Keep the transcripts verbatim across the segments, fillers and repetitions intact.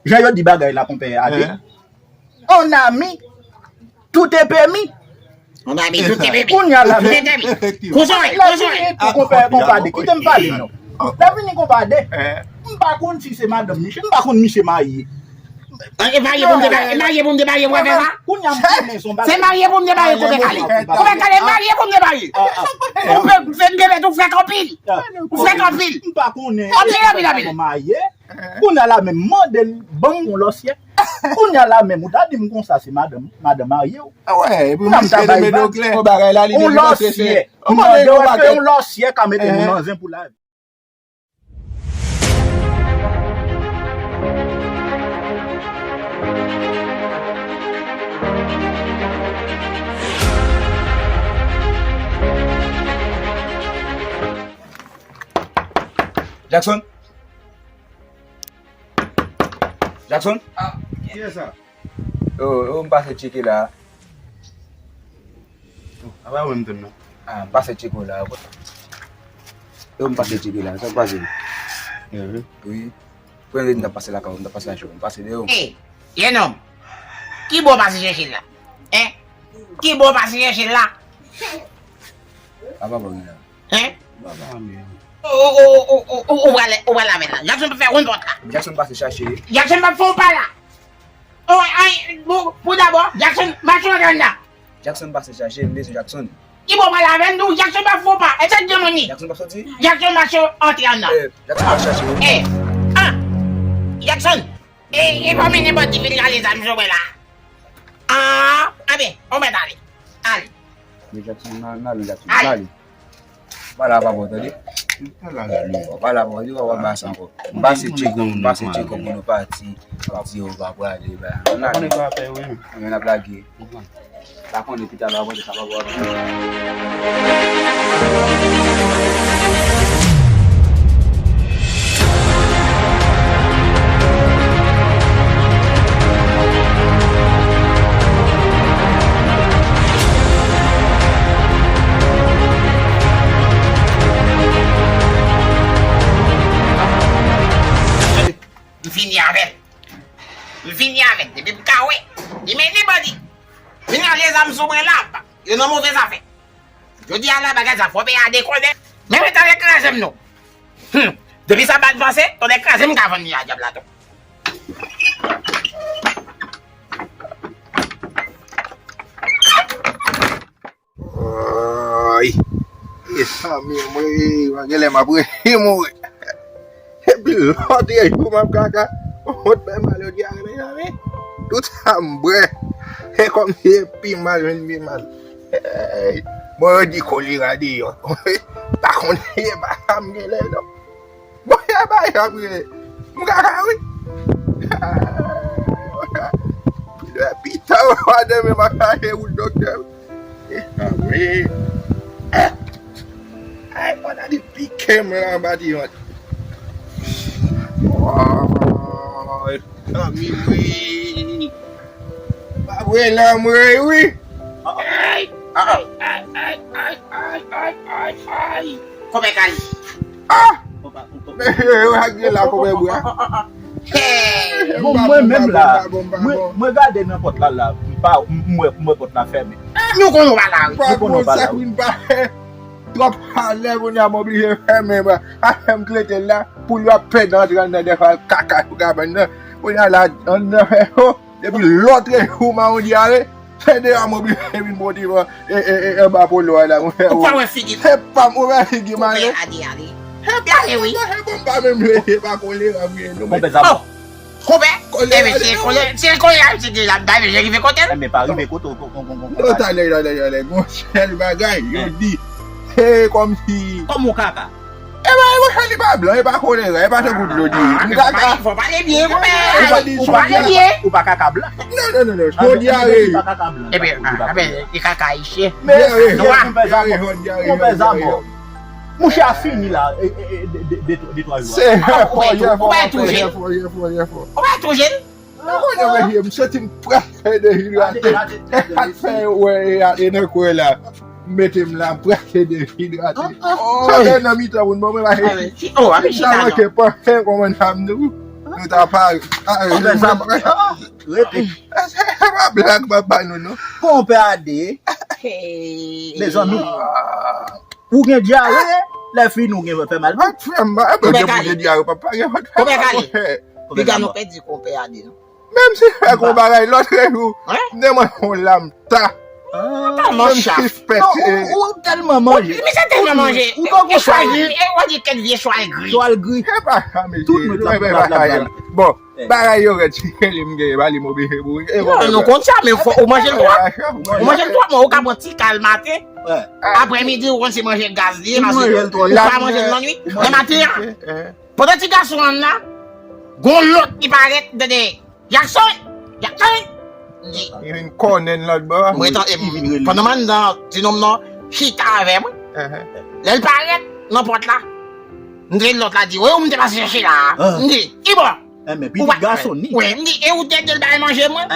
Jan yo di bagay la, konpè Ade. Hein? On ami, tout est permis. On a mis tout tes bébés. Kounye a la, tout est permis. Effectivement. Kouzon, la kouzon. Fini pou konpè, konpè Ade. Kite m pale non. La fini konpè Ade. M pa konn si se madanm misye, m pa konn misye marye. E marye pou m te marye, marye pou m te marye pou fè sa? Kounye a m konnen son bagay. Se marye pou m te marye konpè Kale. Konpè Kale, marye pou m te marye. Ou fè, fè m te mèt ou fèk anpil. Ou fèk anpil. M pa konnen. Anpil, anpil, anpil. Marye. Kounye a la menm mande l ban m yon lòsyè. Kounye a la menm ou ta di m konsa se madanm, madanm marye w. Ah ouais, epi misye te mete yo klè. Yon bagay la li di li panse se yon lòsyè. M mande w èske yon lòsyè ka mete moun nan zen pou lavi. Jackson? Jackson? Ah, kiyès sa? Yo, yo, m pase tcheke la. Oh, apa wè m tande non. Ah, m pase tcheke w la. Yo, m pase tcheke la. Sa k pase? Wi. Premye m t ap pase lakay ou, m t ap pase la cho. M pase deyò. Ey, jennonm. Ki bò w pase chèche l la? Hein? Ki bò w pase chèche l la? Apa bon la? Hein? Ou, ou, ou, ou, ou, ou pral, ou pral avè l la. Jackson pa fè yon pòt la. Jackson pase chache. Jackson pa fè yon pa la. Oh, ay, pou, pou dabò, Jackson, mache antre anndan. Jackson pase chache, m bezwen Jackson. Ki bò pral avè l tou, Jackson pa fè yon pa. E sa k gen moun ni? Jackson pa soti? Jackson mache antre anndan. Eh, Jackson pase chache. Eh, ah, Jackson, e, e pa mennen bandi vin rale zam sou mwen la. Ah, anben, on mèt ale. Ale. Men Jackson, n a, n ale Jackson, n ale. Pa la papa, tande? Pa la papa, di papa ba sa ankò. M pase tcheke, m pase tcheke pou nou pati. Di yo pa prale ba. N ale. Konnen pa fè wi. Men n ap lage. Pa konnen pita la, konnen sa papa. M fini avè l. M fini avè l. Depi m ka wè. Li mennen bandi. Vin rale zam sou mwen la. Yo nan move zafè. Jodi a la bagay sa fò peyi a dekonnen. Men mwen tande kraze m non. Hmm. Depi sa bat vanse, tande kraze m ka vann li a dyab la tou. Oy. Mezanmi, mwen, mwen genlè m ap rele mwen. Epi lòt jou m ap kaka. Wont fè mal, yo di a, mezanmi. Tout sa m bwè. E kòmsi e pi mal, vin pi mal. Ey, bon, yo di kolera deyò. Pa konnen, e pa sa m genlè non. Bon, e pa jan m rele. M kaka, wi. Pita, w a demen, m ap chache wout doktè. E sa vre. Ay, mwen ta di pike m la anba ti vant. Ay, zanmi m wi. Pa vre, lanm rey wi. Ay, ay, ay. Konbyen kay? Ah! Mesye, yo lage la konbyen bwa. Bon, mwen menm la, mwen, mwen gade nan pòt la la, m pa, m, m wè, m wè pòt la fèmen. Nou konnen w pa la wi. Nou konnen w pa la wi. Twòp palè, kounye a m oblije fèmen bwa. Afè m klete l la, poul yo ap pèdi antre anndan dèfwa, kaka sou kabann nan. Kounye a la, anndan fè cho. Epi lòt jou, mawon dyare, se deyò m oblije vin pote e, e, e, anba polo a la, mwen fè. Ou pa wè figi m? Se pa m, ou wè figi m ale. Konpè Ade ale. Konpè ale wi. Se pa m pa menm leve, se pa kolera m ye non. Konpè Zamo. Oh! Konpè? Ebyen, se kolera, se kolera misye gen la, bay mesye rive kote l. Ebyen, pa rive kote w, kon, kon, kon, non, talè, talè, talè, gon sèl bagay, yo di, se kòmsi. Kòm yon kaka. E pa, e monchè, li pa blan, e pa kolera, e pa tankou dlo diri. M kaka. Fò pale byen, konpè. Ou pa, ou pa, ou pa kaka blan. Non, non, non, non, se yon dyare. Ou pa kaka blan. Ebyen, ah, ebyen, e kaka ayisyen. Men, dyare, dyare, dyare, dyare. Monchè a fini la, e, e, e, de, de, de, de twa jou. Se jèfò, jèfò, jèfò, jèfò, jèfò. Ou pa tou jèn? Mwen konnen mwen ye, m santi m prèske dehidrate. E sa k fè wè e, e nan kwen la. M mete m la, m prèske dehidrate. Sa fè nan mitan moun, bon, mwen pa chita. M ta manke panse kòman sa m di w. Nou ta pare. Ah, eh, Konpè, sa, ah, rete. Se pa blag m ap ba nou, non. Konpè Ade. Hey. Mezanmi. Ah. Ou gen dyare, lè fini ou gen fè mal. Vat frè m, ba, Konpè gen pou Kale. Gen dyare, papa, gen vat frè m. Konpè Kale. Piga nou pèdi Konpè Ade, non. Menm si fè kon bagay lòt jou, m te manje yon lam ta. Tèlman chaf. Non, ou, ou tèlman manje. Misye tèlman manje. Ou poko chwazi. E w di kèk vye chwal gri. Chwal gri. E pa sa, mesye. Tout nèg la, la, la, la. Bon, bagay yo rèd, si se li m genyen, ba li m oblije boure. Non, nou konn sa, men fò ou manje l twa. Ou manje l twa, men ou ka pran ti kal maten. Aprèmidi, ou konn se manje gaz li ye, paske ou pa manje l lannwit. Nan maten an, pandan ti gason an la, gon lòt ki parèt, tande, Jackson! Jackson! Li vin kònen l lòt bò a. Mwen tan, e, pandan m anndan, ti nonm nan chita avè mwen. Lè l parèt nan pòt la, m tande lòt la di, "Wi, ou m te pase chèche la a." M di, "Ki bò?" Enben, pitit gason ni. Wi, m di, "E ou te di l bay manje mwen?"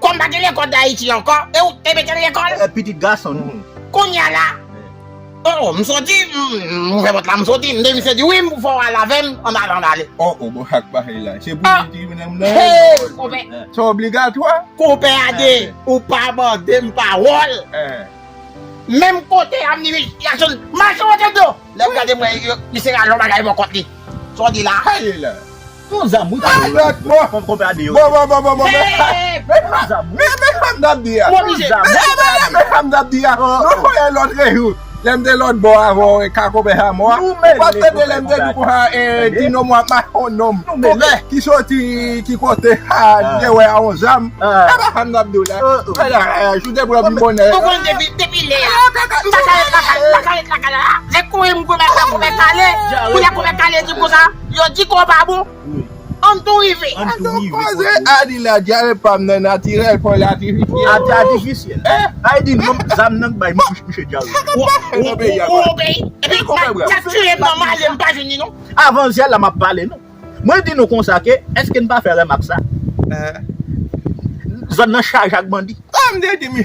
Kòm pa gen lekòl Dayiti ankò, e ou te mete l lekòl? E pitit gason ni. Kounye a la, oh, m soti, m, m ouvè pòt la, m soti, m de misye di, "Wi, m fò w al avè m, ann ale, ann ale." Oh, oh, bon, ak bagay la. Se pou li di, "Menm nan." Hey, konpè. Se obligatwa. Konpè Ade, ou pa mande m pawòl. Menm kote a, m di, "Jackson, mache wote do." Lè m gade mwen, yo, misye rale yon bagay bò kont li. Sa w di la? Sa w di la? Yon zam, wi, Kale. Lòt bò. Konpè Ade yo. Bon, bon, bon, bon, bon, men. Yon zam, wi. Men, men, sa m t ap di a. Yon zam, wi. Men, men, men, men, sa m t ap di a. Nou konnen lòt jou. Lè m te lòt bò avè w, e ka konpè a mò a. Ou pa tande lè m te di konsa, e, ti nonm w ap mache yon nonm. Konpè ki soti, ki kote a, te wè a yon zam. E pa sa m t ap di w la. Wè la, e, si w te pran pi bonè. Ou konn depi, depi lè a. M pa ka ret lakay, m pa ka ret lakay la. Se kouri m konpè sa, konpè Kale. Kounye a konpè Kale di m konsa, yo di ke w pa bon. Ann tou rive. Ann tou koze. Adi la, dyare pa m nan natirèl, pran l atifisyèl. Ati-, atifisyèl. Ay di non, zam nan k bay mouch, mouche dyare. Ou, ou, ou, ou obeyi. Epi, sa, sa tiye m nan male, m pa jwenn li non. Avan yè la, m ap pale nou. Mwen di nou konsa ke, èske n pa fè remak sa? Zòn nan chaje ak bandi. M te di, m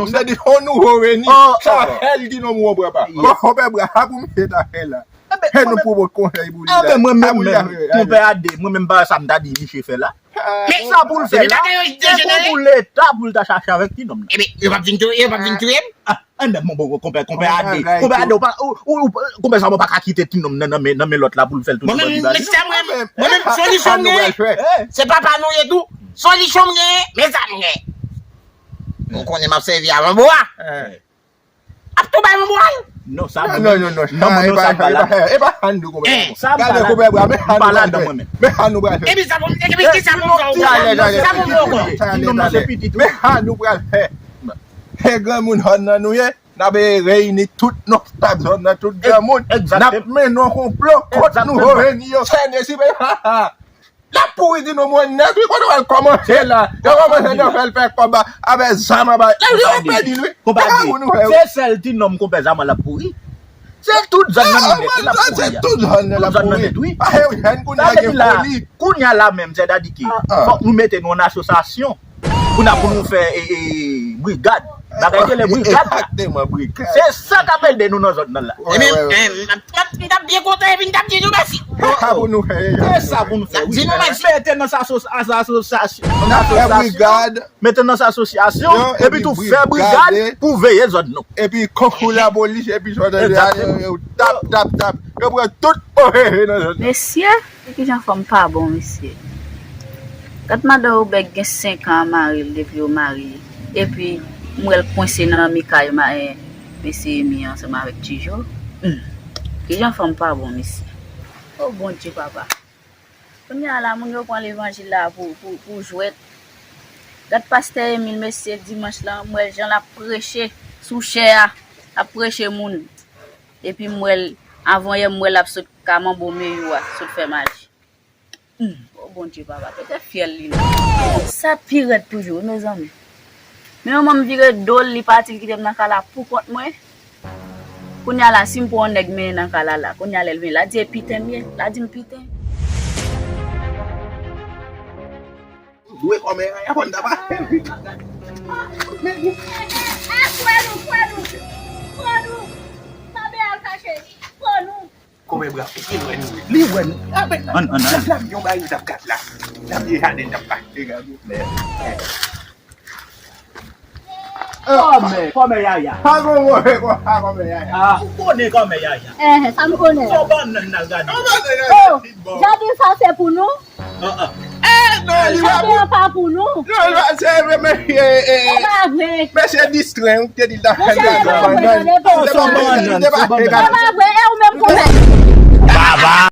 te di, on nouvo veni. Sa fè l di non, mwen pran pa. Bon, konpè, bravo pou misye ta fè la. E nou pwopòze konsèy pou li la. Enben, mwen menm, menm, konpè Ade, mwen menm, pa sa m ta di misye fè la. Men sa pou l fè la, se pou, pou Leta, pou l ta chache avèk ti nonm nan. Ebyen, yo p ap vin touye, yo p ap vin touye m? Ah, enben, bon, bon, konpè, konpè Ade, konpè Ade, ou pa, ou, ou, ou, konpè sa, ou pa ka kite ti nonm nan, nan men, nan men lòt la pou l fè l tounen bandi bandi. Mwen menm, mwen menm, solisyon m genyen, se papa nou ye tou. Solisyon m genyen, men sa m genyen. Ou konnen m ap sèvi a manbo a. Ap tou bay manbo a l. Non, sa non, non, non, non, non, non, sa e pa, sa e pa, e pa sa n di konpè. Sa m pa ladan, m pa ladan mwen menm. Men sa nou pral fè. Epi sa pou m, epi ki sa pou m fè ankò? Sa pou m fè ankò? Ti nonm nan se pitit ou. Men sa nou pral fè. Se granmoun zòn nan nou ye, n ap reyini tout nonstad zòn nan, tout granmoun. N ap mennen yon konplo kont nouvo veni yo. Sène si pe, ha, ha. L ap pouri di nou mwen nèt, wi, kote w al kòmanse la? Yo kòmanse nan fè l fè kòb avè zam anba. Lè yo pèdi l, wi. Konpè Ade, se sèl ti nonm konpè zam an l ap pouri. Se tout zòn nan nèt, l ap pouri. Se tout zòn nan l ap pouri. Pa se jèn kounye a gen foli. Kounye a la menm, sètadi ke fòk nou mete nou an asosyasyon. Pou n ap, pou nou fè, e, e, brigad. Bagay rele brigad la. Egzakteman, brigad. Se sa k ap ede nou nan zòn nan la. Ebyen, m t ap, m t ap byen kontan epi m t ap di nou mèsi. Se sa pou nou fè. Di nou mèsi. Mete nan sa asosyasyon. N ap fè brigad. Mete nan sa asosyasyon. Epi tou fè brigad pou veye zòn nou. Epi konkou lapolis, epi sòtan yo tap, tap, tap. Yo pran tout ohehe nan zòn nan. Mesye, e kijan fanm pa bon, mesye? Gad madan Obèg gen senk an a mari l depi yo marye. Epi, m wè l kwense nan mi kay ma-, eh, mesye Emi ansanm avèk Tijo. Hmm. Kijan fanm pa bon, mesye? O Bondye, papa. Kounye a la, moun yo pran levanjil la pou, pou, pou jwèt. Gad pastè Emil, mesye, dimanch lan, m wè jan l ap preche sou chè a, l ap preche moun. Epi m wè l, avan yè, m wè l ap sot ka manbo meyou a, sot fè maji. Hmm, o Bondye, papa, petèt fyèl li non. Sa pi rèd toujou, wi, mezanmi. Men manman m vire do l, li pati, li kite m nan kay la poukont mwen. Kounye a la, si m pran yon nèg mennen nan kay la, la, kounye a lè l vini, l a di e piten m ye, l a di m piten. Dwe kòmè a, y ap konn ta pa. Pran nou, pran nou, pran nou. Pa vle al kache, pran nou. Kòmè bra, li wè nou. Li wè nou. Ann, ann, ann. L ap yon bagay nou t ap gad la. L ap yon jaden n t ap mache gade. Kòmè, kòmè yaya. Pa gon move kon sa kòmè yaya. Ah, ou konnen kòmè yaya. Eh, sa m konnen. Son bannann nan gade. Oh, jaden sa se pou nou? Ah, ah. Eh, non, li pa Jaden an pa pou nou. Non, li pa se men men eh, eh, E pa vre. Mesye Distren, ou te di l ta Mesye fè Distren, gade. Mesye Distren. Oh, son bannann, son E bannann. pa vre, e ou menm kòmè.